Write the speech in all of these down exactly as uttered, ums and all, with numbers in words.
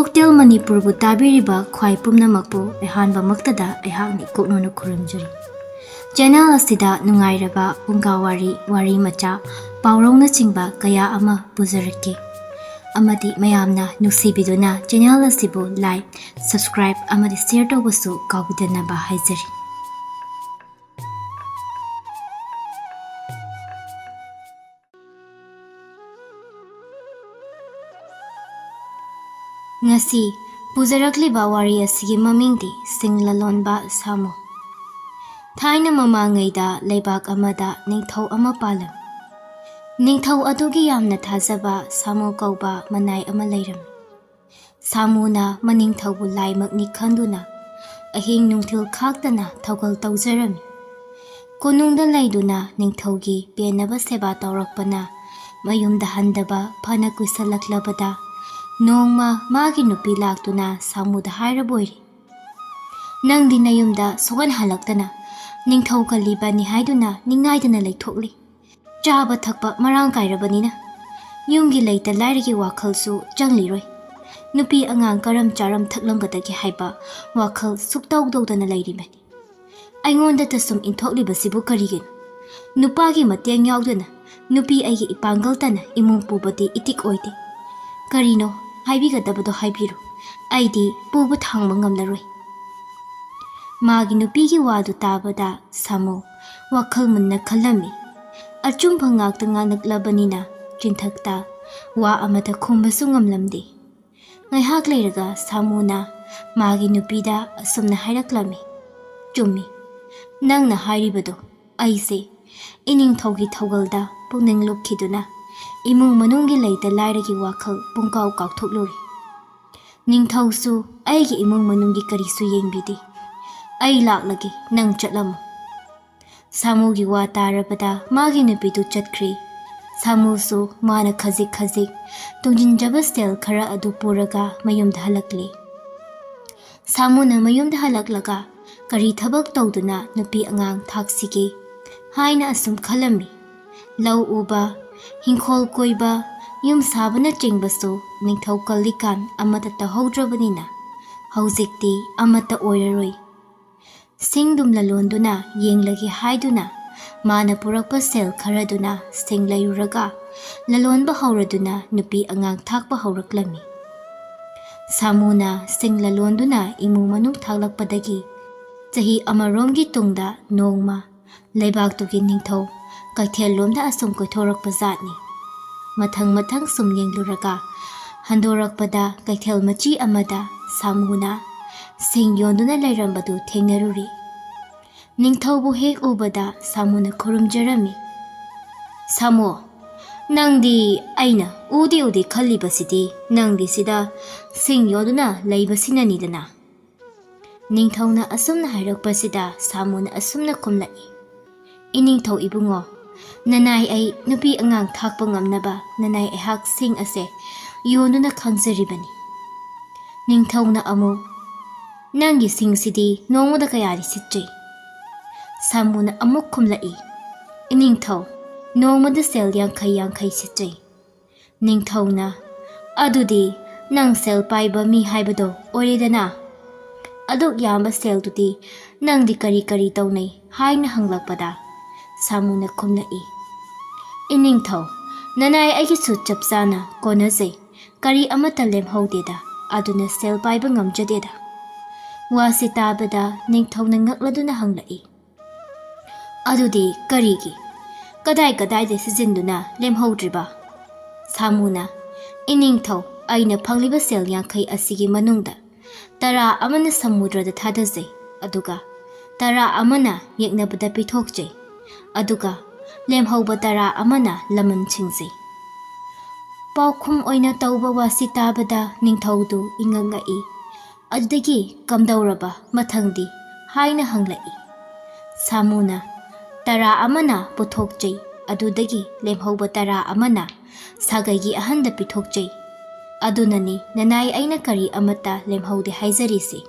Hotel ꯃꯅꯤꯄꯨꯔꯕꯨ ꯇꯥꯕꯤꯔꯤꯕ ꯈ꯭ꯋꯥꯏ ꯄꯨꯝꯅꯃꯛꯄꯨ ꯑꯍꯥꯟꯕꯃꯛꯇꯗ ꯑꯩꯍꯥꯛꯅ ꯏꯀꯣꯛꯅꯅ ꯈꯨꯔꯨꯝꯖꯔꯤ꯫ ꯆꯦꯅꯦꯜ ꯑꯁꯤꯗ ꯅꯨꯡꯉꯥꯏꯔꯕ ꯐꯨꯡꯒꯥ ꯋꯥꯔꯤ, ꯋꯥꯔꯤ ꯃꯆꯥ, ꯄꯥꯎꯔꯧꯅꯆꯤꯡꯕ ꯀꯌꯥ ꯑꯃ ꯄꯨꯖꯔꯛꯀꯦ꯫ ꯑꯃꯗꯤ ꯃꯌꯥꯝꯅ ꯅꯨꯡꯁꯤꯕꯤꯗꯨꯅ ꯆꯦꯅꯦꯜ ꯑꯁꯤꯕꯨ like, subscribe ꯑꯃꯗꯤ share ꯇꯧꯕꯁꯨ ꯀꯥꯎꯕꯤꯗꯅꯕ ꯍꯥꯏꯖꯔꯤ꯫ ꯉꯁꯤ ꯄꯨꯖꯔꯛꯂꯤꯕ ꯋꯥꯔꯤ ꯑꯁꯤꯒꯤ ꯃꯃꯤꯡꯗꯤ ꯁꯤꯡ ꯂꯂꯣꯟꯕ ꯁꯥꯃꯨ꯫ ꯊꯥꯏꯅ ꯃꯃꯥꯡꯉꯩꯗ ꯂꯩꯕꯥꯛ ꯑꯃꯗ ꯅꯤꯡꯊꯧ ꯑꯃ ꯄꯥꯜꯂꯝꯃꯤ꯫ ꯅꯤꯡꯊꯧ ꯑꯗꯨꯒꯤ ꯌꯥꯝꯅ ꯊꯥꯖꯕ ꯁꯥꯃꯨ ꯀꯧꯕ ꯃꯅꯥꯏ ꯑꯃ ꯂꯩꯔꯝꯃꯤ꯫ ꯁꯥꯃꯨꯅ ꯃꯅꯤꯡꯊꯧꯕꯨ ꯂꯥꯏꯃꯛꯅꯤ ꯈꯟꯗꯨꯅ ꯑꯍꯤꯡ ꯅꯨꯡꯊꯤꯜ ꯈꯥꯛꯇꯅ ꯊꯧꯒꯜ ꯇꯧꯖꯔꯝꯃꯤ꯫ ꯀꯣꯅꯨꯡꯗ ꯂꯩꯗꯨꯅ ꯅꯤꯡꯊꯧꯒꯤ ꯄꯦꯟꯅꯕ ꯁꯦꯕꯥ ꯇꯧꯔꯛꯄꯅ ꯃꯌꯨꯝꯗ ꯍꯟꯗꯕ ꯐꯅ ꯀꯨꯏꯁꯜꯂꯛꯂꯕꯗ ꯅꯣꯡꯃ ꯃꯥꯒꯤ ꯅꯨꯄꯤ ꯂꯥꯛꯇꯨꯅ ꯁꯥꯃꯨꯗ ꯍꯥꯏꯔꯕꯣꯏꯔꯦ, "ꯅꯪꯗꯤ ꯅꯌꯨꯝꯗ ꯁꯨꯛꯍꯟ ꯍꯜꯂꯛꯇꯅ ꯅꯤꯡꯊꯧ ꯀꯜꯂꯤꯕꯅꯤ ꯍꯥꯏꯗꯨꯅ ꯅꯤꯡꯉꯥꯏꯗꯅ ꯂꯩꯊꯣꯛꯂꯤ꯫ ꯆꯥꯕ ꯊꯛꯄ ꯃꯔꯥꯡ ꯀꯥꯏꯔꯕꯅꯤꯅ ꯌꯨꯝꯒꯤ ꯂꯩꯇ ꯂꯥꯏꯔꯒꯤ ꯋꯥꯈꯜꯁꯨ ꯆꯪꯂꯤꯔꯣꯏ꯫ ꯅꯨꯄꯤ ꯑꯉꯥꯡ ꯀꯔꯝ ꯆꯥꯔꯝ ꯊꯛꯂꯝꯒꯗꯒꯦ ꯍꯥꯏꯕ ꯋꯥꯈꯜ ꯁꯨꯛꯇꯧ ꯇꯧꯗꯅ ꯂꯩꯔꯤꯕꯅꯤ꯫ ꯑꯩꯉꯣꯟꯗꯇ ꯁꯨꯝ ꯏꯟꯊꯣꯛꯂꯤꯕꯁꯤꯕꯨ ꯀꯔꯤꯒꯤꯅꯣ? ꯅꯨꯄꯥꯒꯤ ꯃꯇꯦꯡ ꯌꯥꯎꯗꯅ ꯅꯨꯄꯤ ꯑꯩꯒꯤ ꯏꯄꯥꯡꯒꯜꯇꯅ ꯏꯃꯨꯡ ꯄꯨꯕꯗꯤ ꯏꯇꯤꯛ ꯑꯣꯏꯗꯦ꯫ ꯀꯔꯤꯅꯣ ꯍꯥꯏꯕꯤꯒꯗꯕꯗꯣ ꯍꯥꯏꯕꯤꯔꯣ꯫ ꯑꯩꯗꯤ ꯄꯨꯕ ꯊꯥꯡꯕ ꯉꯝꯂꯔꯣꯏ꯫" ꯃꯥꯒꯤ ꯅꯨꯄꯤꯒꯤ ꯋꯥꯗꯨ ꯇꯥꯕꯗ ꯁꯥꯃꯨ ꯋꯥꯈꯜ ꯃꯨꯟꯅ ꯈꯜꯂꯝꯃꯤ꯫ ꯑꯆꯨꯝꯕ ꯉꯥꯛꯇ ꯉꯥꯡꯂꯛꯂꯕꯅꯤꯅ ꯆꯤꯟꯊꯛꯇ ꯋꯥ ꯑꯃꯇ ꯈꯨꯝꯕꯁꯨ ꯉꯝꯂꯝꯗꯦ꯫ ꯉꯥꯏꯍꯥꯛ ꯂꯩꯔꯒ ꯁꯥꯃꯨꯅ ꯃꯥꯒꯤ ꯅꯨꯄꯤꯗ ꯑꯁꯨꯝꯅ ꯍꯥꯏꯔꯛꯂꯝꯃꯤ, "ꯆꯨꯝꯃꯤ, ꯅꯪꯅ ꯍꯥꯏꯔꯤꯕꯗꯣ꯫ ꯑꯩꯁꯦ ꯏꯅꯤꯡꯊꯧꯒꯤ ꯊꯧꯒꯜꯗ ꯄꯨꯛꯅꯤꯡ ꯂꯨꯞꯈꯤꯗꯨꯅ ꯏꯃꯨꯡ ꯃꯅꯨꯡꯒꯤ ꯂꯩꯇ ꯂꯥꯏꯔꯒꯤ ꯋꯥꯈꯜ ꯄꯨꯡꯀꯥꯎ ꯀꯥꯎꯊꯣꯛꯂꯨꯔꯦ꯫ ꯅꯤꯡꯊꯧꯁꯨ ꯑꯩꯒꯤ ꯏꯃꯨꯡ ꯃꯅꯨꯡꯒꯤ ꯀꯔꯤꯁꯨ ꯌꯦꯡꯕꯤꯗꯦ꯫ ꯑꯩ ꯂꯥꯛꯂꯒꯦ, ꯅꯪ ꯆꯠꯂꯝꯃꯨ꯫" ꯁꯥꯃꯨꯒꯤ ꯋꯥ ꯇꯥꯔꯕꯗ ꯃꯥꯒꯤ ꯅꯨꯄꯤꯗꯨ ꯆꯠꯈ꯭ꯔꯦ꯫ ꯁꯥꯃꯨꯁꯨ ꯃꯥꯅ ꯈꯖꯤꯛ ꯈꯖꯤꯛ ꯇꯨꯡꯁꯤꯟꯖꯕ ꯁꯦꯜ ꯈꯔ ꯑꯗꯨ ꯄꯨꯔꯒ ꯃꯌꯨꯝꯗ ꯍꯜꯂꯛꯂꯦ꯫ ꯁꯥꯃꯨꯅ ꯃꯌꯨꯝꯗ ꯍꯜꯂꯛꯂꯒ ꯀꯔꯤ ꯊꯕꯛ ꯇꯧꯗꯨꯅ ꯅꯨꯄꯤ ꯑꯉꯥꯡ ꯊꯥꯛꯁꯤꯒꯦ ꯍꯥꯏꯅ ꯑꯁꯨꯝ ꯈꯜꯂꯝꯃꯤ꯫ ꯂꯧ ꯎꯕ, ꯏꯪꯈꯣꯜ ꯀꯣꯏꯕ, ꯌꯨꯝ ꯁꯥꯕꯅꯆꯤꯡꯕꯁꯨ ꯅꯤꯡꯊꯧ ꯀꯜꯂꯤꯀꯥꯟ ꯑꯃꯠꯇ ꯇꯧꯍꯧꯗ꯭ꯔꯕꯅꯤꯅ ꯍꯧꯖꯤꯛꯇꯤ ꯑꯃꯠꯇ ꯑꯣꯏꯔꯔꯣꯏ꯫ ꯁꯤꯡꯗꯨꯝ ꯂꯂꯣꯟꯗꯨꯅ ꯌꯦꯡꯂꯒꯦ ꯍꯥꯏꯗꯨꯅ ꯃꯥꯅ ꯄꯨꯔꯛꯄ ꯁꯦꯜ ꯈꯔꯗꯨꯅ ꯁꯤꯡ ꯂꯩꯔꯨꯔꯒ ꯂꯂꯣꯟꯕ ꯍꯧꯔꯗꯨꯅ ꯅꯨꯄꯤ ꯑꯉꯥꯡ ꯊꯥꯛꯄ ꯍꯧꯔꯛꯂꯝꯃꯤ꯫ ꯁꯥꯃꯨꯅ ꯁꯤꯡ ꯂꯂꯣꯟꯗꯨꯅ ꯏꯃꯨꯡ ꯃꯅꯨꯡ ꯊꯥꯛꯂꯛꯄꯗꯒꯤ ꯆꯍꯤ ꯑꯃꯔꯣꯝꯒꯤ ꯇꯨꯡꯗ ꯅꯣꯡꯃ ꯂꯩꯕꯥꯛꯇꯨꯒꯤ ꯅꯤꯡꯊꯧ ꯀꯩꯊꯦꯜꯂꯣꯝꯗ ꯑꯁꯨꯝ ꯀꯣꯏꯊꯣꯔꯛꯄ ꯖꯥꯠꯅꯤ꯫ ꯃꯊꯪ ꯃꯊꯪ ꯁꯨꯝ ꯌꯦꯡꯂꯨꯔꯒ ꯍꯟꯗꯣꯔꯛꯄꯗ ꯀꯩꯊꯦꯜ ꯃꯆꯤ ꯑꯃꯗ ꯁꯥꯃꯨꯅ ꯁꯤꯡ ꯌꯣꯟꯗꯨꯅ ꯂꯩꯔꯝꯕꯗꯨ ꯊꯦꯡꯅꯔꯨꯔꯤ꯫ ꯅꯤꯡꯊꯧꯕꯨ ꯍꯦꯛ ꯎꯕꯗ ꯁꯥꯃꯨꯅ ꯈꯨꯔꯨꯝꯖꯔꯝꯃꯤ꯫ "ꯁꯥꯃꯨ, ꯅꯪꯗꯤ ꯑꯩꯅ ꯎꯗꯤ ꯎꯗꯦ ꯈꯜꯂꯤꯕꯁꯤꯗꯤ ꯅꯪꯗꯤ ꯁꯤꯗ ꯁꯤꯡ ꯌꯣꯟꯗꯨꯅ ꯂꯩꯕꯁꯤꯅꯅꯤꯗꯅ?" ꯅꯤꯡꯊꯧꯅ ꯑꯁꯨꯝꯅ ꯍꯥꯏꯔꯛꯄꯁꯤꯗ ꯁꯥꯃꯨꯅ ꯑꯁꯨꯝꯅ ꯈꯨꯝꯂꯛꯏ, "ꯏꯅꯤꯡꯊꯧ ꯏꯕꯨꯡꯉꯣ, ꯅꯅꯥꯏ ꯑꯩ ꯅꯨꯄꯤ ꯑꯉꯥꯡ ꯊꯥꯛꯄ ꯉꯝꯅꯕ ꯅꯅꯥꯏ ꯑꯩꯍꯥꯛ ꯁꯤꯡ ꯑꯁꯦ ꯌꯣꯟꯗꯨꯅ ꯈꯪꯖꯔꯤꯕꯅꯤ꯫" ꯅꯤꯡꯊꯧꯅ ꯑꯃꯨꯛ, "ꯅꯪꯒꯤ ꯁꯤꯡꯁꯤꯗꯤ ꯅꯣꯡꯃꯗ ꯀꯌꯥꯗꯤ ꯁꯤꯠꯆꯩ?" ꯁꯥꯃꯨꯅ ꯑꯃꯨꯛ ꯈꯨꯝꯂꯛꯏ, "ꯏꯅꯤꯡꯊꯧ, ꯅꯣꯡꯃꯗ ꯁꯦꯜ ꯌꯥꯡꯈꯩ ꯌꯥꯡꯈꯩ ꯁꯤꯠꯆꯩ꯫" ꯅꯤꯡꯊꯧꯅ, "ꯑꯗꯨꯗꯤ ꯅꯪ ꯁꯦꯜ ꯄꯥꯏꯕ ꯃꯤ ꯍꯥꯏꯕꯗꯣ ꯑꯣꯏꯔꯦꯗꯅ? ꯑꯗꯨꯛ ꯌꯥꯝꯕ ꯁꯦꯜꯗꯨꯗꯤ ꯅꯪꯗꯤ ꯀꯔꯤ ꯀꯔꯤ ꯇꯧꯅꯩ?" ꯍꯥꯏꯅ ꯍꯪꯂꯛꯄꯗ ꯁꯥꯃꯨꯅ ꯈꯨꯝꯂꯛꯏ, "ꯏꯅꯤꯡꯊꯧ, ꯅꯅꯥꯏ ꯑꯩꯒꯤꯁꯨ ꯆꯞ ꯆꯥꯅ ꯀꯣꯟꯅꯖꯩ, ꯀꯔꯤ ꯑꯃꯠꯇ ꯂꯦꯝꯍꯧꯗꯦꯗ, ꯑꯗꯨꯅ ꯁꯦꯜ ꯄꯥꯏꯕ ꯉꯝꯖꯗꯦꯗ꯫" ꯋꯥꯁꯤ ꯇꯥꯕꯗ ꯅꯤꯡꯊꯧꯅ ꯉꯛꯂꯗꯨꯅ ꯍꯪꯂꯛꯏ, "ꯑꯗꯨꯗꯤ ꯀꯔꯤꯒꯤ? ꯀꯗꯥꯏ ꯀꯗꯥꯏꯗ ꯁꯤꯖꯤꯟꯗꯨꯅ ꯂꯦꯝꯍꯧꯗ꯭ꯔꯤꯕ?" ꯁꯥꯃꯨꯅ, "ꯏꯅꯤꯡꯊꯧ, ꯑꯩꯅ ꯐꯪꯂꯤꯕ ꯁꯦꯜ ꯌꯥꯡꯈꯩ ꯑꯁꯤꯒꯤ ꯃꯅꯨꯡꯗ ꯇꯔꯥ ꯑꯃꯅ ꯁꯃꯨꯗ꯭ꯔꯗ ꯊꯥꯗꯖꯩ, ꯑꯗꯨꯒ ꯇꯔꯥ ꯑꯃꯅ ꯌꯦꯛꯅꯕꯗ ꯄꯤꯊꯣꯛꯆꯩ, ꯑꯗꯨꯒ ꯂꯦꯝꯍꯧꯕ ꯇꯔꯥ ꯑꯃꯅ ꯂꯃꯟ ꯁꯤꯡꯖꯩ꯫" ꯄꯥꯎꯈꯨꯝ ꯑꯣꯏꯅ ꯇꯧꯕ ꯋꯥꯁꯤ ꯇꯥꯕꯗ ꯅꯤꯡꯊꯧꯗꯨ ꯏꯉꯛ ꯉꯛꯏ꯫ ꯑꯗꯨꯗꯒꯤ "ꯀꯝꯗꯧꯔꯕ ꯃꯊꯪꯗꯤ?" ꯍꯥꯏꯅ ꯍꯪꯂꯛꯏ꯫ ꯁꯥꯃꯨꯅ, "ꯇꯔꯥ ꯑꯃꯅ ꯄꯨꯊꯣꯛꯆꯩ, ꯑꯗꯨꯗꯒꯤ ꯂꯦꯝꯍꯧꯕ ꯇꯔꯥ ꯑꯃꯅ ꯁꯥꯒꯩꯒꯤ ꯑꯍꯟꯗ ꯄꯤꯊꯣꯛꯆꯩ꯫ ꯑꯗꯨꯅꯅꯤ ꯅꯅꯥꯏ ꯑꯩꯅ ꯀꯔꯤ ꯑꯃꯠꯇ ꯂꯦꯝꯍꯧꯗꯦ ꯍꯥꯏꯖꯔꯤꯁꯦ꯫"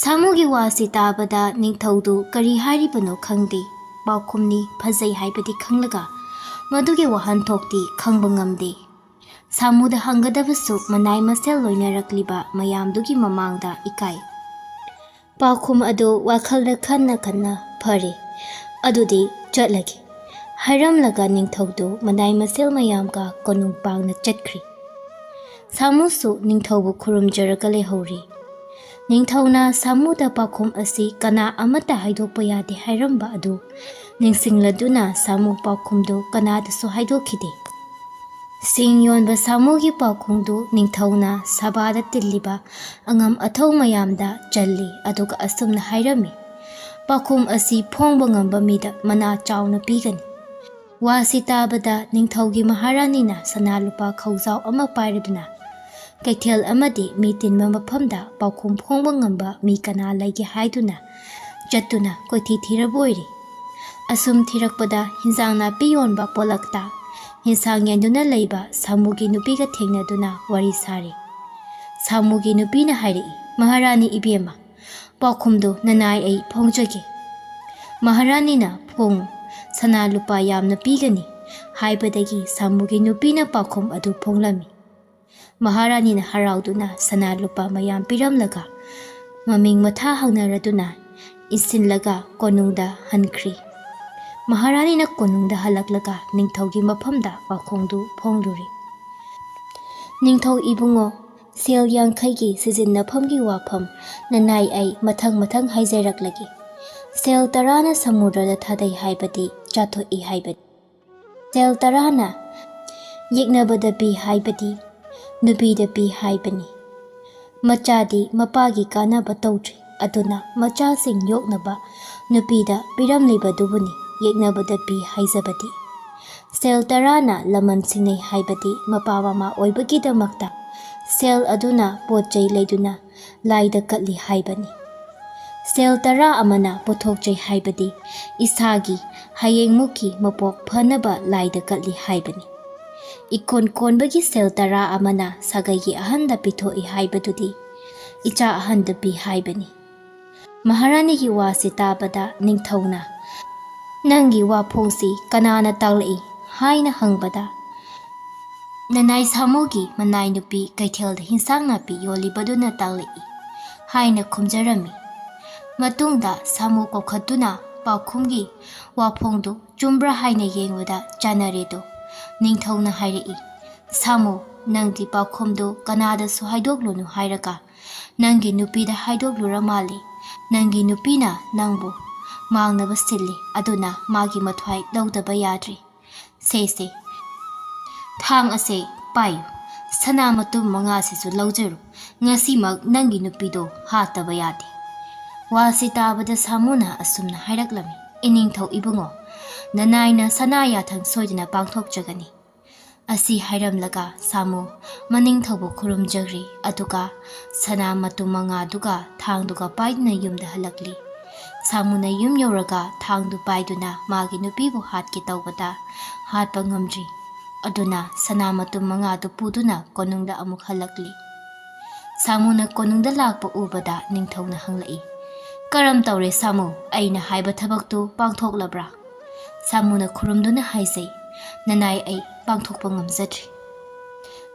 ꯁꯥꯃꯨꯒꯤ ꯋꯥꯁꯤ ꯇꯥꯕꯗ ꯅꯤꯡꯊꯧꯗꯨ ꯀꯔꯤ ꯍꯥꯏꯔꯤꯕꯅꯣ ꯈꯪꯗꯦ꯫ ꯄꯥꯎꯈꯨꯝꯅꯤ ꯐꯖꯩ ꯍꯥꯏꯕꯗꯤ ꯈꯪꯂꯒ ꯃꯗꯨꯒꯤ ꯋꯥꯍꯟꯊꯣꯛꯇꯤ ꯈꯪꯕ ꯉꯝꯗꯦ꯫ ꯁꯥꯃꯨꯗ ꯍꯪꯒꯗꯕꯁꯨ ꯃꯅꯥꯏ ꯃꯁꯦꯜ ꯂꯣꯏꯅꯔꯛꯂꯤꯕ ꯃꯌꯥꯝꯗꯨꯒꯤ ꯃꯃꯥꯡꯗ ꯏꯀꯥꯏ꯫ ꯄꯥꯎꯈꯨꯝ ꯑꯗꯨ ꯋꯥꯈꯜꯗ ꯈꯟꯅ ꯈꯟꯅ ꯐꯔꯦ, ꯑꯗꯨꯗꯤ ꯆꯠꯂꯒꯦ ꯍꯥꯏꯔꯝꯂꯒ ꯅꯤꯡꯊꯧꯗꯨ ꯃꯅꯥꯏ ꯃꯁꯦꯜ ꯃꯌꯥꯝꯒ ꯀꯣꯅꯨꯡ ꯄꯥꯡꯅ ꯆꯠꯈ꯭ꯔꯤ꯫ ꯁꯥꯃꯨꯁꯨ ꯅꯤꯡꯊꯧꯕꯨ ꯈꯨꯔꯨꯝꯖꯔꯒ ꯂꯩꯍꯧꯔꯤ꯫ ꯅꯤꯡꯊꯧꯅ ꯁꯥꯃꯨꯗ ꯄꯥꯎꯈꯨꯝ ꯑꯁꯤ ꯀꯅꯥ ꯑꯃꯠꯇ ꯍꯥꯏꯗꯣꯛꯄ ꯌꯥꯗꯦ ꯍꯥꯏꯔꯝꯕ ꯑꯗꯨ ꯅꯤꯡꯁꯤꯡꯂꯗꯨꯅ ꯁꯥꯃꯨ ꯄꯥꯎꯈꯨꯝꯗꯨ ꯀꯅꯥꯗꯁꯨ ꯍꯥꯏꯗꯣꯛꯈꯤꯗꯦ꯫ ꯁꯤꯡ ꯌꯣꯟꯕ ꯁꯥꯃꯨꯒꯤ ꯄꯥꯎꯈꯨꯝꯗꯨ ꯅꯤꯡꯊꯧꯅ ꯁꯚꯥꯗ ꯇꯤꯜꯂꯤꯕ ꯑꯉꯝ ꯑꯊꯧ ꯃꯌꯥꯝꯗ ꯆꯜꯂꯤ, ꯑꯗꯨꯒ ꯑꯁꯨꯝꯅ ꯍꯥꯏꯔꯝꯃꯤ, "ꯄꯥꯎꯈꯨꯝ ꯑꯁꯤ ꯐꯣꯡꯕ ꯉꯝꯕ ꯃꯤꯗ ꯃꯅꯥ ꯆꯥꯎꯅ ꯄꯤꯒꯅꯤ"꯫ ꯋꯥꯁꯤ ꯇꯥꯕꯗ ꯅꯤꯡꯊꯧꯒꯤ ꯃꯍꯥꯔꯥꯅꯤꯅ ꯁꯅꯥ ꯂꯨꯄꯥ ꯈꯧꯖꯥꯎ ꯑꯃ ꯄꯥꯏꯔꯗꯨꯅ ꯀꯩꯊꯦꯜ ꯑꯃꯗꯤ ꯃꯤ ꯇꯤꯟꯕ ꯃꯐꯝꯗ ꯄꯥꯎꯈꯨꯝ ꯐꯣꯡꯕ ꯉꯝꯕ ꯃꯤ ꯀꯅꯥ ꯂꯩꯒꯦ ꯍꯥꯏꯗꯨꯅ ꯆꯠꯇꯨꯅ ꯀꯣꯏꯊꯤ ꯊꯤꯔꯕ ꯑꯣꯏꯔꯦ꯫ ꯑꯁꯨꯝ ꯊꯤꯔꯛꯄꯗ ꯍꯤꯟꯖꯥꯡ ꯅꯥꯄꯤ ꯌꯣꯟꯕ ꯄꯣꯂꯛꯇ ꯍꯤꯟꯁꯥꯡ ꯌꯦꯟꯗꯨꯅ ꯂꯩꯕ ꯁꯥꯃꯨꯒꯤ ꯅꯨꯄꯤꯒ ꯊꯦꯡꯅꯗꯨꯅ ꯋꯥꯔꯤ ꯁꯥꯔꯤ꯫ ꯁꯥꯃꯨꯒꯤ ꯅꯨꯄꯤꯅ ꯍꯥꯏꯔꯛꯏ, "ꯃꯍꯥꯔꯥꯅꯤ ꯏꯕꯦꯝꯃ, ꯄꯥꯎꯈꯨꯝꯗꯨ ꯅꯅꯥꯏ ꯑꯩ ꯐꯣꯡꯖꯒꯦ"꯫ ꯃꯍꯥꯔꯥꯅꯤꯅ "ꯐꯣꯡꯉꯨ, ꯁꯅꯥ ꯂꯨꯄꯥ ꯌꯥꯝꯅ ꯄꯤꯒꯅꯤ" ꯍꯥꯏꯕꯗꯒꯤ ꯁꯥꯃꯨꯒꯤ ꯅꯨꯄꯤꯅ ꯄꯥꯎꯈꯨꯝ ꯑꯗꯨ ꯐꯣꯡꯂꯝꯃꯤ꯫ ꯃꯍꯥꯔꯥꯅꯤꯅ ꯍꯔꯥꯎꯗꯨꯅ ꯁꯅꯥ ꯂꯨꯄꯥ ꯃꯌꯥꯝ ꯄꯤꯔꯝꯂꯒ ꯃꯃꯤꯡ ꯃꯊꯥ ꯍꯪꯅꯔꯗꯨꯅ ꯏꯟꯁꯤꯜꯂꯒ ꯀꯣꯅꯨꯡꯗ ꯍꯟꯈ꯭ꯔꯤ꯫ ꯃꯍꯥꯔꯥꯅꯤꯅ ꯀꯣꯅꯨꯡꯗ ꯍꯜꯂꯛꯂꯒ ꯅꯤꯡꯊꯧꯒꯤ ꯃꯐꯝꯗ ꯄꯥꯎꯈꯣꯡꯗꯨ ꯐꯣꯡꯂꯨꯔꯤ꯫ "ꯅꯤꯡꯊꯧ ꯏꯕꯨꯡꯉꯣ, ꯁꯦꯜ ꯌꯥꯡꯈꯩꯒꯤ ꯁꯤꯖꯤꯟꯅꯐꯝꯒꯤ ꯋꯥꯐꯝ ꯅꯅꯥꯏ ꯑꯩ ꯃꯊꯪ ꯃꯊꯪ ꯍꯥꯏꯖꯔꯛꯂꯒꯦ꯫ ꯁꯦꯜ ꯇꯔꯥꯅ ꯁꯃꯨꯗ꯭ꯔꯗ ꯊꯥꯗꯩ ꯍꯥꯏꯕꯗꯤ ꯆꯥꯊꯣꯛꯏ ꯍꯥꯏꯕꯅꯤ꯫ ꯁꯦꯜ ꯇꯔꯥꯅ ꯌꯦꯛꯅꯕꯗ ꯄꯤ ꯍꯥꯏꯕꯗꯤ ꯅꯨꯄꯤꯗ ꯄꯤ ꯍꯥꯏꯕꯅꯤ꯫ ꯃꯆꯥꯗꯤ ꯃꯄꯥꯒꯤ ꯀꯥꯟꯅꯕ ꯇꯧꯗ꯭ꯔꯤ, ꯑꯗꯨꯅ ꯃꯆꯥꯁꯤꯡ ꯌꯣꯛꯅꯕ ꯅꯨꯄꯤꯗ ꯄꯤꯔꯝꯂꯤꯕꯗꯨꯕꯨꯅꯤ ꯌꯦꯛꯅꯕꯗ ꯄꯤ ꯍꯥꯏꯖꯕꯗꯤ꯫ ꯁꯦꯜ ꯇꯔꯥꯅ ꯂꯃꯟ ꯁꯤꯟꯅꯩ ꯍꯥꯏꯕꯗꯤ ꯃꯄꯥ ꯃꯃꯥ ꯑꯣꯏꯕꯒꯤꯗꯃꯛꯇ ꯁꯦꯜ ꯑꯗꯨꯅ ꯄꯣꯠ ꯆꯩ ꯂꯩꯗꯨꯅ ꯂꯥꯏꯗ ꯀꯠꯂꯤ ꯍꯥꯏꯕꯅꯤ꯫ ꯁꯦꯜ ꯇꯔꯥ ꯑꯃꯅ ꯄꯨꯊꯣꯛꯆꯩ ꯍꯥꯏꯕꯗꯤ ꯏꯁꯥꯒꯤ ꯍꯌꯦꯡꯃꯨꯛꯀꯤ ꯃꯄꯣꯛ ꯐꯅꯕ ꯂꯥꯏꯗ ꯀꯠꯂꯤ ꯍꯥꯏꯕꯅꯤ꯫ ꯏꯀꯣꯟ ꯀꯣꯟꯕꯒꯤ ꯁꯦꯜ ꯇꯔꯥ ꯑꯃꯅ ꯁꯥꯒꯩꯒꯤ ꯑꯍꯟꯗ ꯄꯤꯊꯣꯛꯏ ꯍꯥꯏꯕꯗꯨꯗꯤ ꯏꯆꯥ ꯑꯍꯟꯗ ꯄꯤ ꯍꯥꯏꯕꯅꯤ"꯫ ꯃꯍꯥꯔꯥꯅꯤꯒꯤ ꯋꯥꯁꯤ ꯇꯥꯕꯗ ꯅꯤꯡꯊꯧꯅ, "ꯅꯪꯒꯤ ꯋꯥꯐꯣꯡꯁꯤ ꯀꯅꯥꯅ ꯇꯥꯛꯂꯛꯏ?" ꯍꯥꯏꯅ ꯍꯪꯕꯗ, "ꯅꯅꯥꯏ ꯁꯥꯃꯨꯒꯤ ꯃꯅꯥꯏ ꯅꯨꯄꯤ ꯀꯩꯊꯦꯜꯗ ꯍꯤꯟꯁꯥꯡ ꯅꯥꯄꯤ ꯌꯣꯜꯂꯤꯕꯗꯨꯅ ꯇꯥꯛꯂꯛꯏ" ꯍꯥꯏꯅ ꯈꯨꯝꯖꯔꯝꯃꯤ꯫ ꯃꯇꯨꯡꯗ ꯁꯥꯃꯨ ꯀꯧꯈꯠꯇꯨꯅ ꯄꯥꯎꯈꯨꯝꯒꯤ ꯋꯥꯐꯣꯡꯗꯨ ꯆꯨꯝꯕ꯭ꯔꯥ ꯍꯥꯏꯅ ꯌꯦꯡꯕꯗ ꯆꯥꯟꯅꯔꯦꯗꯣ꯫ ꯅꯤꯡꯊꯧꯅ ꯍꯥꯏꯔꯛꯏ, "ꯁꯥꯃꯨ, ꯅꯪꯗꯤ ꯄꯥꯎꯈꯨꯝꯗꯨ ꯀꯅꯥꯗꯁꯨ ꯍꯥꯏꯗꯣꯛꯂꯨꯅꯨ ꯍꯥꯏꯔꯒ ꯅꯪꯒꯤ ꯅꯨꯄꯤꯗ ꯍꯥꯏꯗꯣꯛꯂꯨꯔ ꯃꯥꯜꯂꯦ꯫ ꯅꯪꯒꯤ ꯅꯨꯄꯤꯅ ꯅꯪꯕꯨ ꯃꯥꯡꯅꯕ ꯁꯤꯜꯂꯤ, ꯑꯗꯨꯅ ꯃꯥꯒꯤ ꯃꯊ꯭ꯋꯥꯏ ꯂꯧꯗꯕ ꯌꯥꯗ꯭ꯔꯤ꯫ ꯁꯦ, ꯁꯦ, ꯊꯥꯡ ꯑꯁꯦ ꯄꯥꯏꯌꯨ, ꯁꯅꯥ ꯃꯇꯨꯝ ꯃꯉꯥꯁꯤꯁꯨ ꯂꯧꯖꯔꯨ, ꯉꯁꯤꯃꯛ ꯅꯪꯒꯤ ꯅꯨꯄꯤꯗꯣ ꯍꯥꯠꯇꯕ ꯌꯥꯗꯦ"꯫ ꯋꯥꯁꯤ ꯇꯥꯕꯗ ꯁꯥꯃꯨꯅ ꯑꯁꯨꯝꯅ ꯍꯥꯏꯔꯛꯂꯝꯃꯤ, "ꯏꯅꯤꯡꯊꯧ ꯏꯕꯨꯡꯉꯣ, ꯅꯅꯥꯏꯅ ꯁꯅꯥ ꯌꯥꯊꯪ ꯁꯣꯏꯗꯅ ꯄꯥꯡꯊꯣꯛꯆꯒꯅꯤ"꯫ ꯑꯁꯤ ꯍꯥꯏꯔꯝꯂꯒ ꯁꯥꯃꯨ ꯃꯅꯤꯡꯊꯧꯕꯨ ꯈꯨꯔꯨꯝꯖꯈ꯭ꯔꯤ, ꯑꯗꯨꯒ ꯁꯅꯥ ꯃꯇꯨꯝ ꯃꯉꯥꯗꯨꯒ ꯊꯥꯡꯗꯨꯒ ꯄꯥꯏꯗꯨꯅ ꯌꯨꯝꯗ ꯍꯜꯂꯛꯂꯤ꯫ ꯁꯥꯃꯨꯅ ꯌꯨꯝ ꯌꯧꯔꯒ ꯊꯥꯡꯗꯨ ꯄꯥꯏꯗꯨꯅ ꯃꯥꯒꯤ ꯅꯨꯄꯤꯕꯨ ꯍꯥꯠꯀꯦ ꯇꯧꯕꯗ ꯍꯥꯠꯄ ꯉꯝꯗ꯭ꯔꯤ꯫ ꯑꯗꯨꯅ ꯁꯅꯥ ꯃꯇꯨꯝ ꯃꯉꯥꯗꯨ ꯄꯨꯗꯨꯅ ꯀꯣꯅꯨꯡꯗ ꯑꯃꯨꯛ ꯍꯜꯂꯛꯂꯤ꯫ ꯁꯥꯃꯨꯅ ꯀꯣꯅꯨꯡꯗ ꯂꯥꯛꯄ ꯎꯕꯗ ꯅꯤꯡꯊꯧꯅ ꯍꯪꯂꯛꯏ, "ꯀꯔꯝ ꯇꯧꯔꯦ ꯁꯥꯃꯨ? ꯑꯩꯅ ꯍꯥꯏꯕ ꯊꯕꯛꯇꯨ ꯄꯥꯡꯊꯣꯛꯂꯕ꯭ꯔꯥ?" ꯁꯥꯃꯨꯅ ꯈꯨꯔꯨꯝꯗꯨꯅ ꯍꯥꯏꯖꯩ, "ꯅꯅꯥꯏ, ꯑꯩ ꯄꯥꯡꯊꯣꯛꯄ ꯉꯝꯖꯗ꯭ꯔꯤ"꯫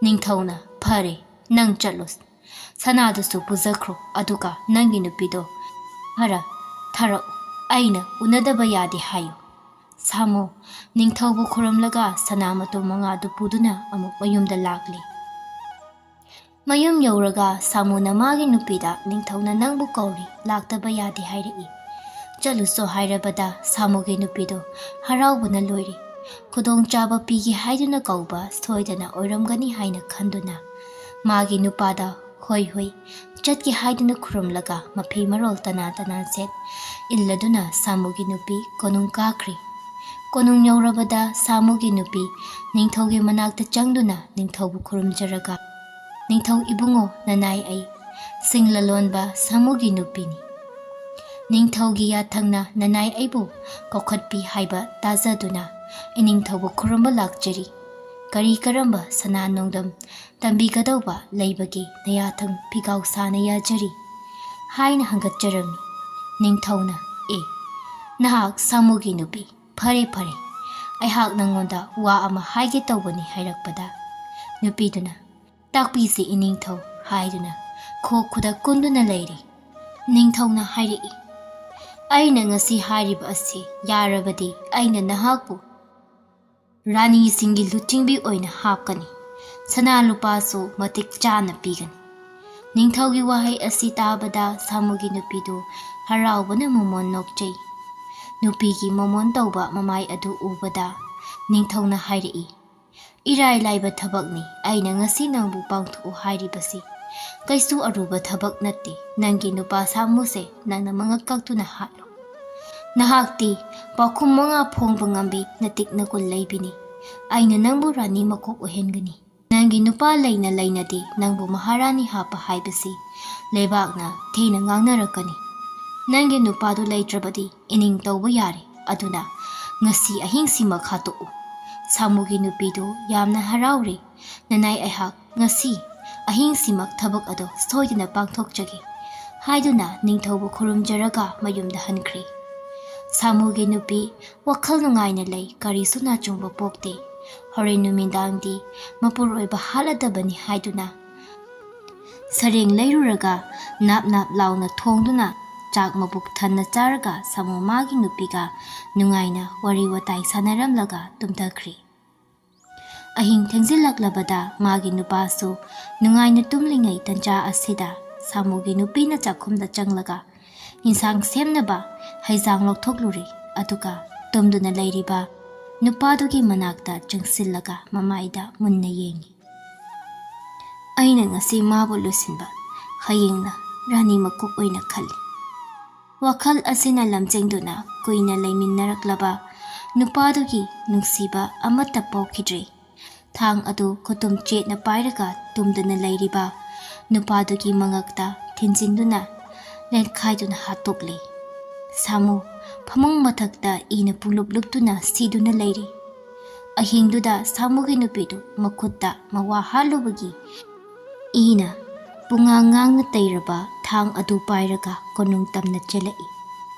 ꯅꯤꯡꯊꯧꯅ, "ꯐꯔꯦ, ꯅꯪ ꯆꯠꯂꯣ꯫ ꯁꯅꯥꯗꯨꯁꯨ ꯄꯨꯖꯈ꯭ꯔꯣ, ꯑꯗꯨꯒ ꯅꯪꯒꯤ ꯅꯨꯄꯤꯗꯣ ꯈꯔ ꯊꯥꯔꯛꯎ꯫ ꯑꯩꯅ ꯎꯅꯗꯕ ꯌꯥꯗꯦ ꯍꯥꯏꯌꯨ"꯫ ꯁꯥꯃꯨ ꯅꯤꯡꯊꯧꯕꯨ ꯈꯨꯔꯨꯝꯂꯒ ꯁꯅꯥ ꯃꯇꯨꯝ ꯃꯉꯥꯗꯨ ꯄꯨꯗꯨꯅ ꯑꯃꯨꯛ ꯃꯌꯨꯝꯗ ꯂꯥꯛꯂꯤ꯫ ꯃꯌꯨꯝ ꯌꯧꯔꯒ ꯁꯥꯃꯨꯅ ꯃꯥꯒꯤ ꯅꯨꯄꯤꯗ, "ꯅꯤꯡꯊꯧꯅ ꯅꯪꯕꯨ ꯀꯧꯔꯤ, ꯂꯥꯛꯇꯕ ꯌꯥꯗꯦ ꯍꯥꯏꯔꯛꯏ꯫ ꯆꯠꯂꯨꯆꯣ" ꯍꯥꯏꯔꯕꯗ ꯁꯥꯃꯨꯒꯤ ꯅꯨꯄꯤꯗꯣ ꯍꯔꯥꯎꯕꯅ ꯂꯣꯏꯔꯤ꯫ ꯈꯨꯗꯣꯡꯆꯥꯕ ꯄꯤꯒꯦ ꯍꯥꯏꯗꯨꯅ ꯀꯧꯕ ꯁꯣꯏꯗꯅ ꯑꯣꯏꯔꯝꯒꯅꯤ ꯍꯥꯏꯅ ꯈꯟꯗꯨꯅ ꯃꯥꯒꯤ ꯅꯨꯄꯥꯗ, "ꯍꯣꯏ, ꯍꯣꯏ, ꯆꯠꯀꯦ" ꯍꯥꯏꯗꯨꯅ ꯈꯨꯔꯨꯝꯂꯒ ꯃꯐꯤ ꯃꯔꯣꯜ ꯇꯅꯥ ꯇꯅꯥ ꯁꯦꯠ ꯏꯜꯂꯗꯨꯅ ꯁꯥꯃꯨꯒꯤ ꯅꯨꯄꯤ ꯀꯣꯅꯨꯡ ꯀꯥꯈ꯭ꯔꯤ꯫ ꯀꯣꯅꯨꯡ ꯌꯧꯔꯕꯗ ꯁꯥꯃꯨꯒꯤ ꯅꯨꯄꯤ ꯅꯤꯡꯊꯧꯒꯤ ꯃꯅꯥꯛꯇ ꯆꯪꯗꯨꯅ ꯅꯤꯡꯊꯧꯕꯨ ꯈꯨꯔꯨꯝꯖꯔꯒ, "ꯅꯤꯡꯊꯧ ꯏꯕꯨꯡꯉꯣ, ꯅꯅꯥꯏ ꯑꯩ ꯁꯤꯡ ꯂꯂꯣꯟꯕ ꯁꯥꯃꯨꯒꯤ ꯅꯨꯄꯤꯅꯤ꯫ ꯅꯤꯡꯊꯧꯒꯤ ꯌꯥꯊꯪꯅ ꯅꯅꯥꯏ ꯑꯩꯕꯨ ꯀꯧꯈꯠꯄꯤ ꯍꯥꯏꯕ ꯇꯥꯖꯗꯨꯅ ꯏꯅꯤꯡꯊꯧꯕꯨ ꯈꯨꯔꯨꯝꯕ ꯂꯥꯛꯆꯔꯤ꯫ ꯀꯔꯤ ꯀꯔꯝꯕ ꯁꯅꯥ ꯅꯣꯡꯗꯝ ꯇꯝꯕꯤꯒꯗꯧꯕ ꯂꯩꯕꯒꯦ, ꯅꯌꯥꯊꯪ ꯐꯤꯒꯥꯎ ꯁꯥꯅ ꯌꯥꯖꯔꯤ" ꯍꯥꯏꯅ ꯍꯪꯒꯠꯆꯔꯝꯃꯤ꯫ ꯅꯤꯡꯊꯧꯅ, "ꯑꯦ, ꯅꯍꯥꯛ ꯁꯥꯃꯨꯒꯤ ꯅꯨꯄꯤ, ꯐꯔꯦ, ꯐꯔꯦ, ꯑꯩꯍꯥꯛ ꯅꯪꯉꯣꯟꯗ ꯋꯥ ꯑꯃ ꯍꯥꯏꯒꯦ ꯇꯧꯕꯅꯤ" ꯍꯥꯏꯔꯛꯄꯗ, ꯅꯨꯄꯤꯗꯨꯅ, "ꯇꯥꯛꯄꯤꯁꯤ ꯏꯅꯤꯡꯊꯧ" ꯍꯥꯏꯗꯨꯅ ꯈꯣꯛ ꯈꯨꯗ ꯀꯨꯟꯗꯨꯅ ꯂꯩꯔꯤ꯫ ꯅꯤꯡꯊꯧꯅ ꯍꯥꯏꯔꯛꯏ, "ꯑꯩꯅ ꯉꯁꯤ ꯍꯥꯏꯔꯤꯕ ꯑꯁꯤ ꯌꯥꯔꯕꯗꯤ ꯑꯩꯅ ꯅꯍꯥꯛꯄꯨ ꯔꯥꯅꯤꯁꯤꯡꯒꯤ ꯂꯨꯆꯤꯡꯕꯤ ꯑꯣꯏꯅ ꯍꯥꯞꯀꯅꯤ꯫ ꯁꯅꯥ ꯂꯨꯄꯥꯁꯨ ꯃꯇꯤꯛ ꯆꯥꯅ ꯄꯤꯒꯅꯤ"꯫ ꯅꯤꯡꯊꯧꯒꯤ ꯋꯥꯍꯩ ꯑꯁꯤ ꯇꯥꯕꯗ ꯁꯥꯃꯨꯒꯤ ꯅꯨꯄꯤꯗꯨ ꯍꯔꯥꯎꯕꯅ ꯃꯃꯣꯟ ꯅꯣꯛꯆꯩ꯫ ꯅꯨꯄꯤꯒꯤ ꯃꯃꯣꯟ ꯇꯧꯕ ꯃꯃꯥꯏ ꯑꯗꯨ ꯎꯕꯗ ꯅꯤꯡꯊꯧꯅ ꯍꯥꯏꯔꯛꯏ, "ꯏꯔꯥꯏ ꯂꯥꯏꯕ ꯊꯕꯛꯅꯤ ꯑꯩꯅ ꯉꯁꯤ ꯅꯪꯕꯨ ꯄꯥꯡꯊꯣꯛꯎ ꯍꯥꯏꯔꯤꯕꯁꯤ꯫ ꯀꯩꯁꯨ ꯑꯔꯨꯕ ꯊꯕꯛ ꯅꯠꯇꯦ꯫ ꯅꯪꯒꯤ ꯅꯨꯄꯥ ꯁꯥꯃꯨꯁꯦ ꯅꯪꯅ ꯃꯉꯛ ꯀꯛꯇꯨꯅ ꯍꯥꯠꯂꯨ꯫ ꯅꯍꯥꯛꯇꯤ ꯄꯥꯎꯈꯨꯝ ꯃꯉꯥ ꯐꯣꯡꯕ ꯉꯝꯕꯤ ꯅꯇꯤꯛ ꯅꯒꯨꯟ ꯂꯩꯕꯤꯅꯤ꯫ ꯑꯩꯅ ꯅꯪꯕꯨ ꯔꯥꯅꯤ ꯃꯀꯣꯛ ꯑꯣꯏꯍꯟꯒꯅꯤ꯫ ꯅꯪꯒꯤ ꯅꯨꯄꯥ ꯂꯩꯅ ꯂꯩꯅꯗꯤ ꯅꯪꯕꯨ ꯃꯍꯥꯔꯥꯅꯤ ꯍꯥꯞꯄ ꯍꯥꯏꯕꯁꯤ ꯂꯩꯕꯥꯛꯅ ꯊꯤꯅ ꯉꯥꯡꯅꯔꯛꯀꯅꯤ꯫ ꯅꯪꯒꯤ ꯅꯨꯄꯥꯗꯨ ꯂꯩꯇ꯭ꯔꯕꯗꯤ ꯏꯅꯤꯡ ꯇꯧꯕ ꯌꯥꯔꯦ꯫ ꯑꯗꯨꯅ ꯉꯁꯤ ꯑꯍꯤꯡꯁꯤꯃꯛ ꯍꯥꯠꯇꯣꯛꯎ"꯫ ꯁꯥꯃꯨꯒꯤ ꯅꯨꯄꯤꯗꯨ ꯌꯥꯝꯅ ꯍꯔꯥꯎꯔꯤ꯫ "ꯅꯅꯥꯏ ꯑꯩꯍꯥꯛ ꯉꯁꯤ ꯑꯍꯤꯡꯁꯤꯃꯛ ꯊꯕꯛ ꯑꯗꯨ ꯁꯣꯏꯗꯅ ꯄꯥꯡꯊꯣꯛꯆꯒꯦ" ꯍꯥꯏꯗꯨꯅ ꯅꯤꯡꯊꯧꯕꯨ ꯈꯨꯔꯨꯝꯖꯔꯒ ꯃꯌꯨꯝꯗ ꯍꯟꯈ꯭ꯔꯦ꯫ ꯁꯥꯃꯨꯒꯤ ꯅꯨꯄꯤ ꯋꯥꯈꯜ ꯅꯨꯡꯉꯥꯏꯅ ꯂꯩ, ꯀꯔꯤꯁꯨ ꯅꯥꯆꯨꯡꯕ ꯄꯣꯛꯇꯦ꯫ ꯍꯣꯔꯦꯟ ꯅꯨꯃꯤꯗꯥꯡꯗꯤ ꯃꯄꯨꯔꯣꯏꯕ ꯍꯥꯠꯂꯗꯕꯅꯤ ꯍꯥꯏꯗꯨꯅ ꯁꯔꯦꯡ ꯂꯩꯔꯨꯔꯒ ꯅꯥꯞ ꯅꯥꯞ ꯂꯥꯎꯅ ꯊꯣꯡꯗꯨꯅ ꯆꯥꯛ ꯃꯕꯨꯛ ꯊꯟꯅ ꯆꯥꯔꯒ ꯁꯥꯃꯨ ꯃꯥꯒꯤ ꯅꯨꯄꯤꯒ ꯅꯨꯡꯉꯥꯏꯅ ꯋꯥꯔꯤ ꯋꯥꯇꯥꯏ ꯁꯥꯟꯅꯔꯝꯂꯒ ꯇꯨꯝꯊꯈ꯭ꯔꯦ꯫ ꯑꯍꯤꯡ ꯊꯦꯡꯖꯤꯜꯂꯛꯂꯕꯗ ꯃꯥꯒꯤ ꯅꯨꯄꯥꯁꯨ ꯅꯨꯡꯉꯥꯏꯅ ꯇꯨꯝꯂꯤꯉꯩ ꯇꯟꯖꯥ ꯑꯁꯤꯗ ꯁꯥꯃꯨꯒꯤ ꯅꯨꯄꯤꯅ ꯆꯥꯛꯈꯨꯝꯗ ꯆꯪꯂꯒ ꯏꯟꯁꯥꯡ ꯁꯦꯝꯅꯕ ꯍꯩꯖꯥꯡ ꯂꯧꯊꯣꯛꯂꯨꯔꯦ꯫ ꯑꯗꯨꯒ ꯇꯨꯝꯗꯨꯅ ꯂꯩꯔꯤꯕ ꯅꯨꯄꯥꯗꯨꯒꯤ ꯃꯅꯥꯛꯇ ꯆꯪꯁꯤꯜꯂꯒ ꯃꯃꯥꯏꯗ ꯃꯨꯟꯅ ꯌꯦꯡꯉꯤ꯫ "ꯑꯩꯅ ꯉꯁꯤ ꯃꯥꯕꯨ ꯂꯣꯏꯁꯤꯟꯕ, ꯍꯌꯦꯡꯅ ꯔꯥꯅꯤ ꯃꯀꯣꯛ ꯑꯣꯏꯅ ꯈꯜꯂꯤ"꯫ ꯋꯥꯈꯜ ꯑꯁꯤꯅ ꯂꯝꯖꯤꯡꯗꯨꯅ ꯀꯨꯏꯅ ꯂꯩꯃꯤꯟꯅꯔꯛꯂꯕ ꯅꯨꯄꯥꯗꯨꯒꯤ ꯅꯨꯡꯁꯤꯕ ꯑꯃꯠꯇ ꯄꯣꯛꯈꯤꯗ꯭ꯔꯦ꯫ ꯊꯥꯡ ꯑꯗꯨ ꯈꯨꯇꯨꯝ ꯆꯦꯠꯅ ꯄꯥꯏꯔꯒ ꯇꯨꯝꯗꯨꯅ ꯂꯩꯔꯤꯕ ꯅꯨꯄꯥꯗꯨꯒꯤ ꯃꯉꯛꯇ ꯊꯤꯟꯖꯤꯟꯗꯨꯅ ꯂꯦꯟꯈꯥꯏꯗꯨꯅ ꯍꯥꯠꯇꯣꯛꯂꯦ꯫ ꯁꯥꯃꯨ ꯐꯃꯨꯡ ꯃꯊꯛꯇ ꯏꯅ ꯄꯨꯡꯂꯨꯞ ꯂꯨꯞꯇꯨꯅ ꯁꯤꯗꯨꯅ ꯂꯩꯔꯤ꯫ ꯑꯍꯤꯡꯗꯨꯗ ꯁꯥꯃꯨꯒꯤ ꯅꯨꯄꯤꯗꯨ ꯃꯈꯨꯠꯇ ꯃꯋꯥ ꯍꯥꯠꯂꯨꯕꯒꯤ ꯏꯅ ꯄꯨꯡꯉꯥꯡ ꯉꯥꯡꯅ ꯇꯩꯔꯕ ꯊꯥꯡ ꯑꯗꯨ ꯄꯥꯏꯔꯒ ꯀꯣꯅꯨꯡ ꯇꯝꯅ ꯆꯦꯜꯂꯛꯏ꯫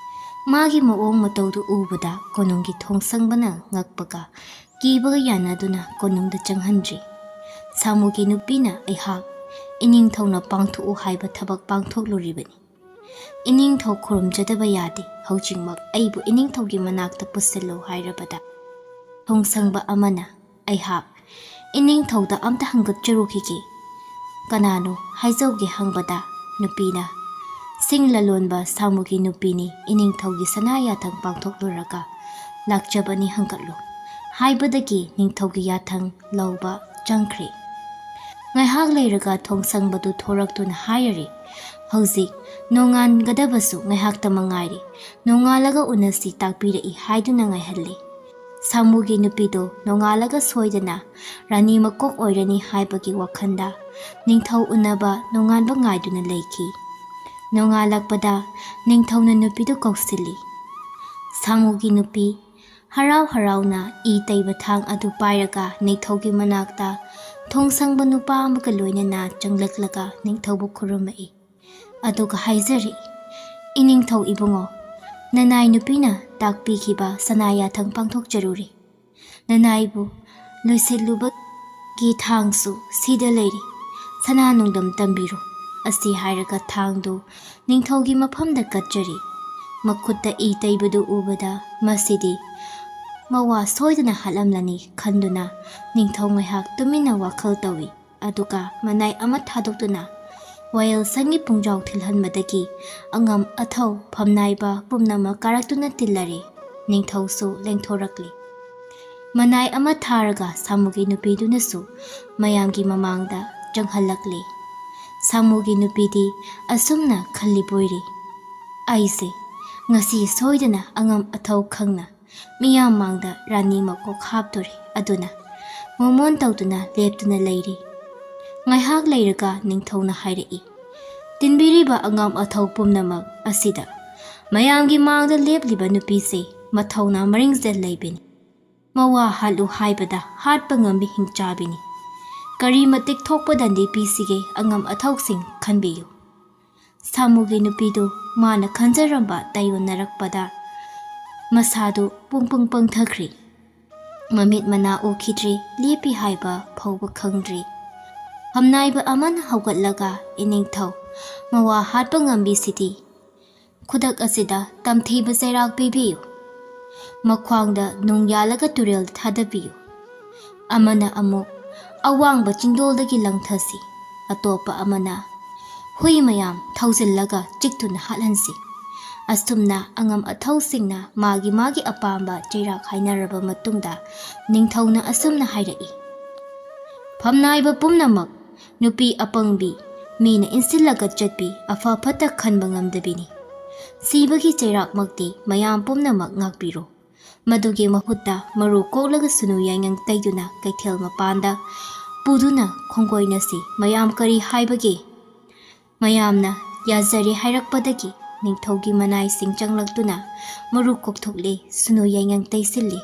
ꯃꯥꯒꯤ ꯃꯑꯣꯡ ꯃꯇꯧꯗꯨ ꯎꯕꯗ ꯀꯣꯅꯨꯡꯒꯤ ꯊꯣꯡꯁꯪꯕꯅ ꯉꯛꯄꯒ ꯀꯤꯕꯒ ꯌꯥꯅꯗꯨꯅ ꯀꯣꯅꯨꯡꯗ ꯆꯪꯍꯟꯗ꯭ꯔꯤ꯫ ꯁꯥꯃꯨꯒꯤ ꯅꯨꯄꯤꯅ ꯑꯩꯍꯥꯛ ꯏꯅꯤꯡꯊꯧꯅ ꯄꯥꯡꯊꯣꯛꯎ ꯍꯥꯏꯕ ꯊꯕꯛ ꯄꯥꯡꯊꯣꯛꯂꯨꯔꯤꯕꯅꯤ꯫ ꯏꯅꯤꯡꯊꯧ ꯈꯨꯔꯨꯝꯖꯗꯕ ꯌꯥꯗꯦ꯫ ꯍꯧꯖꯤꯛꯃꯛ ꯑꯩꯕꯨ ꯏꯅꯤꯡꯊꯧꯒꯤ ꯃꯅꯥꯛꯇ ꯄꯨꯁꯤꯜꯂꯨ ꯍꯥꯏꯔꯕꯗ, ꯊꯣꯡꯁꯪꯕ ꯑꯃꯅ ꯑꯩꯍꯥꯛ ꯏꯅꯤꯡꯊꯧꯗ ꯑꯝꯇ ꯍꯪꯒꯠꯆꯔꯨꯈꯤꯒꯦ꯫ ꯀꯅꯥꯅꯣ ꯍꯥꯏꯖꯧꯒꯦ ꯍꯪꯕꯗ, ꯅꯨꯄꯤꯅ ꯁꯤꯡ ꯂꯂꯣꯟꯕ ꯁꯥꯃꯨꯒꯤ ꯅꯨꯄꯤꯅꯤ, ꯏꯅꯤꯡꯊꯧꯒꯤ ꯁꯅꯥ ꯌꯥꯊꯪ ꯄꯥꯡꯊꯣꯛꯂꯨꯔꯒ ꯂꯥꯛꯆꯕꯅꯤ, ꯍꯪꯒꯠꯂꯨ ꯍꯥꯏꯕꯗꯒꯤ ꯅꯤꯡꯊꯧꯒꯤ ꯌꯥꯊꯪ ꯂꯧꯕ ꯆꯪꯈ꯭ꯔꯦ꯫ ꯉꯥꯏꯍꯥꯛ ꯂꯩꯔꯒ ꯊꯣꯡꯁꯪꯕꯗꯨ ꯊꯣꯔꯛꯇꯨꯅ ꯍꯥꯏꯔꯔꯦ, ꯍꯧꯖꯤꯛ ꯅꯣꯡꯉꯥꯟꯒꯗꯕꯁꯨ ꯉꯥꯏꯍꯥꯛꯇ ꯃꯉꯥꯏꯔꯦ, ꯅꯣꯡꯉꯥꯜꯂꯒ ꯎꯅꯁꯤ ꯇꯥꯛꯄꯤꯔꯛꯏ ꯍꯥꯏꯗꯨꯅ ꯉꯥꯏꯍꯜꯂꯦ꯫ ꯁꯥꯃꯨꯒꯤ ꯅꯨꯄꯤꯗꯣ ꯅꯣꯡꯉꯥꯜꯂꯒ ꯁꯣꯏꯗꯅ ꯔꯥꯅꯤ ꯃꯀꯣꯛ ꯑꯣꯏꯔꯅꯤ ꯍꯥꯏꯕꯒꯤ ꯋꯥꯈꯜꯗ ꯅꯤꯡꯊꯧ ꯎꯅꯕ ꯅꯣꯡꯉꯥꯟꯕ ꯉꯥꯏꯗꯨꯅ ꯂꯩꯈꯤ꯫ ꯅꯣꯡꯉꯥꯜꯂꯛꯄꯗ ꯅꯤꯡꯊꯧꯅ ꯅꯨꯄꯤꯗꯨ ꯀꯧꯁꯤꯜꯂꯤ꯫ ꯁꯥꯃꯨꯒꯤ ꯅꯨꯄꯤ ꯍꯔꯥꯎ ꯍꯔꯥꯎꯅ ꯏ ꯇꯩꯕ ꯊꯥꯡ ꯑꯗꯨ ꯄꯥꯏꯔꯒ ꯅꯤꯡꯊꯧꯒꯤ ꯃꯅꯥꯛꯇ ꯊꯣꯡꯁꯪꯕ ꯅꯨꯄꯥ ꯑꯃꯒ ꯂꯣꯏꯅꯅ ꯆꯪꯂꯛꯂꯒ ꯅꯤꯡꯊꯧꯕꯨ ꯈꯨꯔꯨꯝꯃꯛꯏ꯫ ꯑꯗꯨꯒ ꯍꯥꯏꯖꯔꯤ, "ꯏꯅꯤꯡꯊꯧ ꯏꯕꯨꯡꯉꯣ, ꯅꯅꯥꯏ ꯅꯨꯄꯤꯅ ꯇꯥꯛꯄꯤꯈꯤꯕ ꯁꯅꯥ ꯌꯥꯊꯪ ꯄꯥꯡꯊꯣꯛꯆꯔꯨꯔꯦ꯫ ꯅꯅꯥꯏꯕꯨ ꯂꯣꯏꯁꯤꯜꯂꯨꯕꯒꯤ ꯊꯥꯡꯁꯨ ꯁꯤꯗ ꯂꯩꯔꯤ꯫ ꯁꯅꯥ ꯅꯨꯡꯗꯝ ꯇꯝꯕꯤꯔꯣ" ꯑꯁꯤ ꯍꯥꯏꯔꯒ ꯊꯥꯡꯗꯨ ꯅꯤꯡꯊꯧꯒꯤ ꯃꯐꯝꯗ ꯀꯠꯆꯔꯤ꯫ ꯃꯈꯨꯠꯇ ꯏ ꯇꯩꯕꯗꯨ ꯎꯕꯗ ꯃꯁꯤꯗꯤ ꯃꯋꯥ ꯁꯣꯏꯗꯅ ꯍꯥꯠꯂꯝꯂꯅꯤ ꯈꯟꯗꯨꯅ ꯅꯤꯡꯊꯧ ꯉꯥꯏꯍꯥꯛ ꯇꯨꯃꯤꯟꯅ ꯋꯥꯈꯜ ꯇꯧꯏ꯫ ꯑꯗꯨꯒ ꯃꯅꯥꯏ ꯑꯃ ꯊꯥꯗꯣꯛꯇꯨꯅ ꯋꯥꯌꯦꯜꯁꯪꯒꯤ ꯄꯨꯡꯖꯥꯎ ꯊꯤꯜꯍꯟꯕꯗꯒꯤ ꯑꯉꯝ ꯑꯊꯧ ꯐꯝꯅꯥꯏꯕ ꯄꯨꯝꯅꯃꯛ ꯀꯥꯔꯛꯇꯨꯅ ꯇꯤꯜꯂꯔꯦ꯫ ꯅꯤꯡꯊꯧꯁꯨ ꯂꯦꯡꯊꯣꯔꯛꯂꯤ꯫ ꯃꯅꯥꯏ ꯑꯃ ꯊꯥꯔꯒ ꯁꯥꯃꯨꯒꯤ ꯅꯨꯄꯤꯗꯨꯅꯁꯨ ꯃꯌꯥꯝꯒꯤ ꯃꯃꯥꯡꯗ ꯆꯪꯍꯜꯂꯛꯂꯤ꯫ ꯁꯥꯃꯨꯒꯤ ꯅꯨꯄꯤꯗꯤ ꯑꯁꯨꯝꯅ ꯈꯜꯂꯤꯕꯣꯏꯔꯤ, "ꯑꯩꯁꯦ ꯉꯁꯤ ꯁꯣꯏꯗꯅ ꯑꯉꯝ ꯑꯊꯧ ꯈꯪꯅ ꯃꯤꯌꯥꯝ ꯃꯥꯡꯗ ꯔꯥꯅꯤ ꯃꯀꯣꯛ ꯍꯥꯞꯇꯣꯔꯤ꯫ ꯑꯗꯨꯅ ꯃꯣꯃꯣꯟ ꯇꯧꯗꯨꯅ ꯂꯦꯞꯇꯨꯅ ꯂꯩꯔꯤ꯫" ꯉꯥꯏꯍꯥꯛ ꯂꯩꯔꯒ ꯅꯤꯡꯊꯧꯅ ꯍꯥꯏꯔꯛꯏ, "ꯇꯤꯟꯕꯤꯔꯤꯕ ꯑꯉꯝ ꯑꯊꯧ ꯄꯨꯝꯅꯃꯛ ꯑꯁꯤꯗ ꯃꯌꯥꯝꯒꯤ ꯃꯥꯡꯗ ꯂꯦꯞꯂꯤꯕ ꯅꯨꯄꯤꯁꯦ ꯃꯊꯧꯅ ꯃꯔꯤꯡꯖꯦꯜ ꯂꯩꯕꯤꯅꯤ꯫ ꯃꯋꯥ ꯍꯥꯠꯂꯨ ꯍꯥꯏꯕꯗ ꯍꯥꯠꯄ ꯉꯝꯕꯤ ꯍꯤꯡꯆꯥꯕꯤꯅꯤ꯫ ꯀꯔꯤ ꯃꯇꯤꯛ ꯊꯣꯛꯄ ꯗꯟꯗꯤ ꯄꯤꯁꯤꯒꯦ ꯑꯉꯝ ꯑꯊꯧꯁꯤꯡ ꯈꯟꯕꯤꯌꯨ꯫" ꯁꯥꯃꯨꯒꯤ ꯅꯨꯄꯤꯗꯨ ꯃꯥꯅ ꯈꯟꯖꯔꯝꯕ ꯇꯥꯏꯑꯣꯟꯅꯔꯛꯄꯗ ꯃꯁꯥꯗꯨ ꯄꯨꯡ ꯄꯨꯡ ꯄꯪꯊꯈ꯭ꯔꯤ꯫ ꯃꯃꯤꯠ ꯃꯅꯥ ꯎꯈꯤꯗ꯭ꯔꯤ, ꯂꯦꯞꯄꯤ ꯍꯥꯏꯕ ꯐꯥꯎꯕ ꯈꯪꯗ꯭ꯔꯤ꯫ ꯐꯝꯅꯥꯏꯕ ꯑꯃꯅ ꯍꯧꯒꯠꯂꯒ, "ꯏꯅꯤꯡꯊꯧ, ꯃꯋꯥ ꯍꯥꯠꯄ ꯉꯝꯕꯤꯁꯤꯗꯤ꯫ ꯈꯨꯗꯛ ꯑꯁꯤꯗ ꯇꯝꯊꯤꯕ ꯆꯩꯔꯥꯛ ꯄꯤꯕꯤꯌꯨ꯫ ꯃꯈ꯭ꯋꯥꯡꯗ ꯅꯨꯡ ꯌꯥꯜꯂꯒ ꯇꯨꯔꯦꯜꯗ ꯊꯥꯗꯕꯤꯌꯨ"꯫ ꯑꯃꯅ ꯑꯃꯨꯛ, "ꯑꯋꯥꯡꯕ ꯆꯤꯡꯗꯣꯜꯗꯒꯤ ꯂꯪꯊꯁꯤ꯫ ꯑꯇꯣꯞꯄ ꯑꯃꯅ, ꯍꯨꯏ ꯃꯌꯥꯝ ꯊꯧꯖꯤꯜꯂꯒ ꯆꯤꯛꯇꯨꯅ ꯍꯥꯠꯍꯟꯁꯤ"꯫ ꯑꯁꯨꯝꯅ ꯑꯉꯝ ꯑꯊꯧꯁꯤꯡꯅ ꯃꯥꯒꯤ ꯃꯥꯒꯤ ꯑꯄꯥꯝꯕ ꯆꯩꯔꯥꯛ ꯍꯥꯏꯅꯔꯕ ꯃꯇꯨꯡꯗ, ꯅꯤꯡꯊꯧꯅ ꯑꯁꯨꯝꯅ ꯍꯥꯏꯔꯛꯏ: "ꯐꯝꯅꯥꯏꯕ ꯄꯨꯝꯅꯃꯛ ꯅꯨꯄꯤ ꯑꯄꯪꯕꯤ, ꯃꯤꯅ ꯏꯟꯁꯤꯜꯂꯒ ꯆꯠꯄꯤ, ꯑꯐ ꯐꯠꯇ ꯈꯟꯕ ꯉꯝꯗꯕꯤꯅꯤ꯫ ꯁꯤꯕꯒꯤ ꯆꯩꯔꯥꯛꯃꯛꯇꯤ ꯃꯌꯥꯝ ꯄꯨꯝꯅꯃꯛ ꯉꯥꯛꯄꯤꯔꯣ꯫ ꯃꯗꯨꯒꯤ ꯃꯍꯨꯠꯇ ꯃꯔꯨ ꯀꯣꯛꯂꯒ ꯁꯨꯅꯨ ꯌꯥꯏꯉꯪ ꯇꯩꯗꯨꯅ ꯀꯩꯊꯦꯜ ꯃꯄꯥꯟꯗ ꯄꯨꯗꯨꯅ ꯈꯣꯡꯒꯣꯏꯅꯁꯤ꯫ ꯃꯌꯥꯝ ꯀꯔꯤ ꯍꯥꯏꯕꯒꯦ?" ꯃꯌꯥꯝꯅ ꯌꯥꯖꯔꯦ ꯍꯥꯏꯔꯛꯄꯗꯒꯤ ꯅꯤꯡꯊꯧꯒꯤ ꯃꯅꯥꯏꯁꯤꯡ ꯆꯪꯂꯛꯇꯨꯅ ꯃꯔꯨ ꯀꯣꯛꯊꯣꯛꯂꯦ, ꯁꯨꯅꯨ ꯌꯥꯏꯉꯪ ꯇꯩꯁꯤꯜꯂꯤ,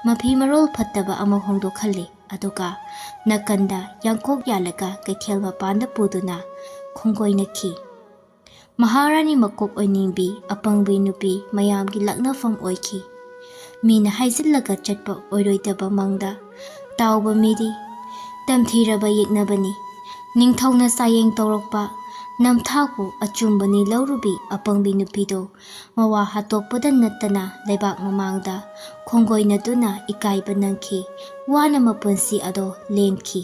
ꯃꯐꯤ ꯃꯔꯣꯜ ꯐꯠꯇꯕ ꯑꯃ ꯍꯣꯡꯗꯣꯛꯍꯜꯂꯤ꯫ ꯑꯗꯨꯒ ꯅꯥꯀꯟꯗ ꯌꯥꯡꯀꯣꯛ ꯌꯥꯜꯂꯒ ꯀꯩꯊꯦꯜ ꯃꯄꯥꯟꯗ ꯄꯨꯗꯨꯅ ꯈꯣꯡꯒꯣꯏꯅꯈꯤ꯫ ꯃꯍꯥꯔꯥꯅꯤ ꯃꯀꯣꯛ ꯑꯣꯏꯅꯤꯡꯕꯤ ꯑꯄꯪꯕꯤ ꯅꯨꯄꯤ ꯃꯌꯥꯝꯒꯤ ꯂꯛꯅꯐꯝ ꯑꯣꯏꯈꯤ꯫ ꯃꯤꯅ ꯍꯥꯏꯖꯤꯜꯂꯒ ꯆꯠꯄ ꯑꯣꯏꯔꯣꯏꯗꯕ ꯃꯪꯗ ꯇꯥꯎꯕ ꯃꯤꯗꯤ ꯇꯝꯊꯤꯔꯕ ꯌꯦꯛꯅꯕꯅꯤ꯫ ꯅꯤꯡꯊꯧꯅ ꯆꯥꯌꯦꯡ ꯇꯧꯔꯛꯄ ꯅꯝꯊꯥꯛꯄꯨ ꯑꯆꯨꯝꯕꯅꯤ ꯂꯧꯔꯨꯕꯤ ꯑꯄꯪꯕꯤ ꯅꯨꯄꯤꯗꯣ ꯃꯋꯥ ꯍꯥꯠꯇꯣꯛꯄꯗ ꯅꯠꯇꯅ ꯂꯩꯕꯥꯛ ꯃꯃꯥꯡꯗ ꯈꯣꯡꯒꯣꯏꯅꯗꯨꯅ ꯏꯀꯥꯏꯕ ꯅꯪꯈꯤ꯫ ꯋꯥꯅ ꯃꯄꯨꯟꯁꯤ ꯑꯗꯣ ꯂꯦꯟꯈꯤ꯫